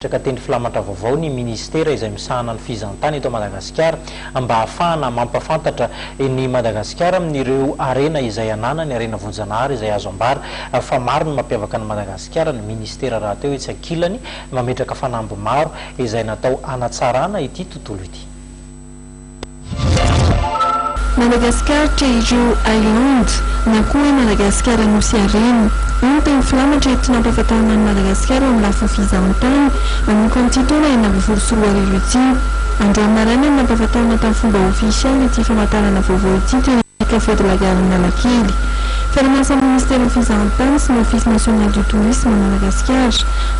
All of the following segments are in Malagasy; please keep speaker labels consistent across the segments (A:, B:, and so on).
A: Nametraka teny filamatra vaovao ny minisitera izay misahana ny fizahantany eto Madagasikara mba hahafahana mampafantatra ny Madagasikara amin'ireo harena izay ananany, harena voajanahary izay azo ambara fa maro ny mampiavaka an'i Madagasikara. Ny minisitera rahateo etsy ankilany mametraka fanamby maro izay natao hanatsarana ity tontolo ity.
B: Madagascar Treasure Island na koa hoe Madagasikara Nosy Harena. Io no teny filamatra entina hampahafantarana an'i Madagasikara eo amin'ny lafiny fizahantany manomboka amin'ity taona 2016 ity. Androany maraina no nampahafantarina tamin'ny fomba ofisialy ity famantarana vaovao ity teny Café de la Gare Analakely. Fiaraha-miasan'ny Ministeran'ny Fizahantany sy ny Office National du Tourisme Madagasikara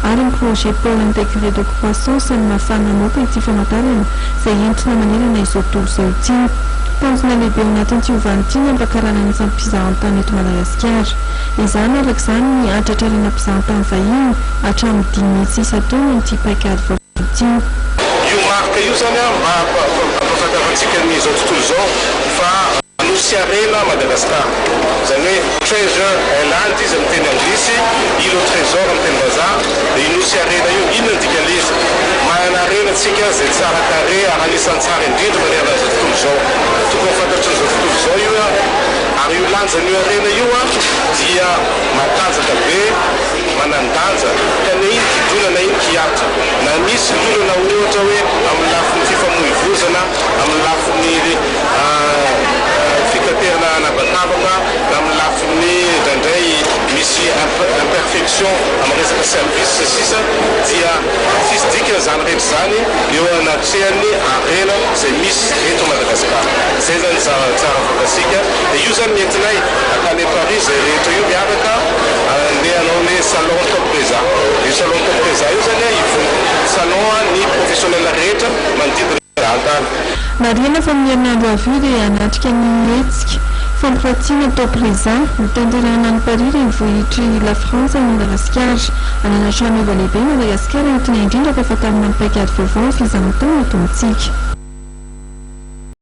B: ary ny Projet Pôle Intégré de Croissance no nahafahana namoaka ity famantarana izay entina manerana izao tontolo izao ity. Tanjona lehibe ao anatin'ity ovana ity ny hampakarana ny isan'ny mpizahantany eto Madagasikara. Ezahana araka izany ny hahatratrarana mpizahantany vahiny hatramin'ny 500 isan-taona amin'ity paikady vaovao ity.
C: Io marika io izany mba hampahafantarantsika ny izao tontolo izao fa Nosy Harena Madagascar, izany hoe Treasure Island izy amin'ny teny anglisy, Île au Trésor amin'ny teny vazaha, dia io Nosy Harena io, inona ny dikan'ilay izy? Manana harena tsika izay tsara tarehy ary anisan'ny tsara indrindra manerana an'izao tontolo izao. Tokony ho fantatrin'izao tontolo izao io ary io lanjan'io harena io dia matanjaka be, manan-danja, ka na ino kidona na ino kihatra, na misy ny olana ohatra hoe amin'ny lafiny fifamoivozana, amin'ny lafiny fitaterana an'habakabaka, na amin'ny lafiny indraindray misy imperfection amin'ny resaka service sy ny sisa dia tsisy dikany izany rehetra izany eo anatrehan'ny harena izay misy eto Madagasikara. Izay izany ny tsara avoakantsika. Dia io izany ny entinay hankany Paris izay rehetra io miaraka handeha hanao ny salon Top Reza. Io salon Top Reza io izany ivon salon ny professionnel rehetra manodidina fizahantany.
B: Marihina fa amin'ny herinandro avy io dia hanatrika ny hetsika fampirantiana Top Reza hotanterahina any Paris renivohitr'i La Frantsa i Madagasikara. Hanana trano heva lehibe i Madagasikara entina indrindra hampahafantarina ny paikady vaovao amin'ny fizahantany eto amintsika.